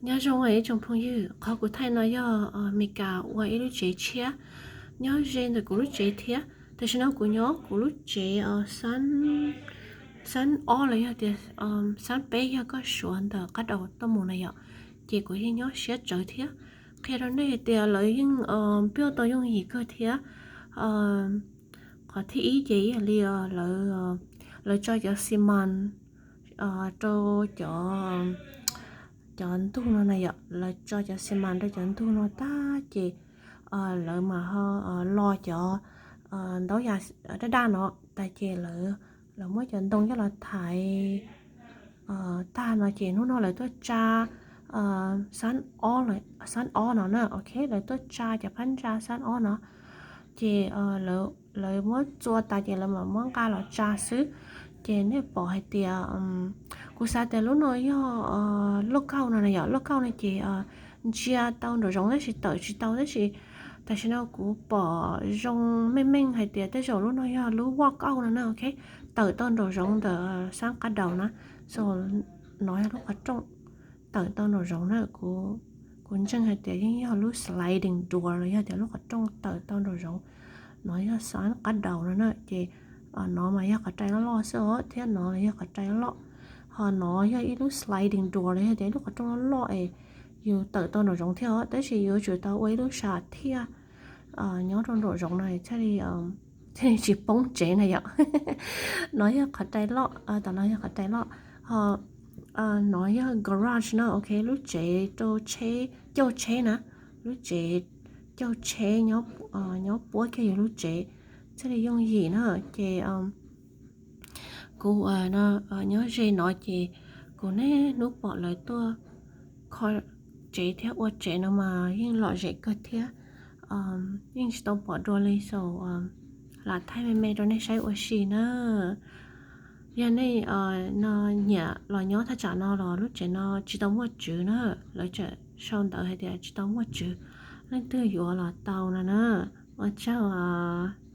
Nyob zoo ib tsoom phooj ywg, qhov kuv thaij no yog Meskas ua ib lub tsev tshiab nyob ze ntawm kuv lub tsev thiab. Tam sim no kuv nyob kuv lub tsev xab ob los yog tias xab peb yog koj suav ntawm qab daus tuaj mus na yom, ces kuv yeej nyob siab tsawv thiab. Qhia rau nej hais tias lawv yeej build tau yooj yim kawg thiab. Qhov thib ib ces ib yam li lawv tso cov xi mas rau cov cov ntug no na yom, lawv tso cov xi mas rau cov ntug no tag ces lawv mas ho lo cov ntaub yas daj daj no tag ces lawv, lawv muab cov ntoo coj los thaiv tag no ces hnub no lawv tuaj tsa xab ob no na, ok, lawv tuaj tsa cov phab ntsa xab ob no ces lawv muab txua tas ces lawv mam muab nqa los tsa xwb. Ces nej pom hais tias kuv xav tias lub no yog lub kauj no na yom, lub kauj no ces ntsia tau nraum zoov tab sis tawm tsis tau, tab sis tam sim no kuv pom zoo meej meej hais tias tej zaum lub no yog lub walkout no na, ok, tawm tau nraum zoov ntawm xab qab daus na. So no yog lub qhov rooj tawm tau nraum zoov na, kuv ntseeg hais tias yeej yog lub sliding door los yog tias lub qhov rooj tawm tau nraum zoov. No yog xab qab daus no na, ces no mas yog qhov rai loj loj xwb os, thiab no los yog qhov rai loj loj. Ho no yog ib lub sliding door los yog tias ib lub qhov rooj loj loj es yus tawm tau nraum zoov thiab os, tab sis yuav tsum tau ua ib lub sam thiaj nyob rau nraum zoov no thiaj li tsis poob tsev na yom. No yog qhov rai loj, tam no yog qhov rai loj. Ho no yog garage no, ok, lub tsev rau tsheb, cauj tsheb na, lub tsev cauj tsheb nyob puab kiag yus lub tsev thiaj li yooj yim na. Ces kuv nyob ze no ces kuv niaj hnub pom lawv tuaj kho tsev thiab ua tsev no mas yeej lom zem kawg thiab. Yeej tsis tau pom dua li, so lam thaij me me rau nej saib ua si na. Yog nej no nyiam los nyob thaj tsam no los lub tsev no tsis tau muaj tswv na, lawv tseem sau ntawv hais tias tsis tau muaj tswv, leej twg yuav los tau no na. Ua tsaug os.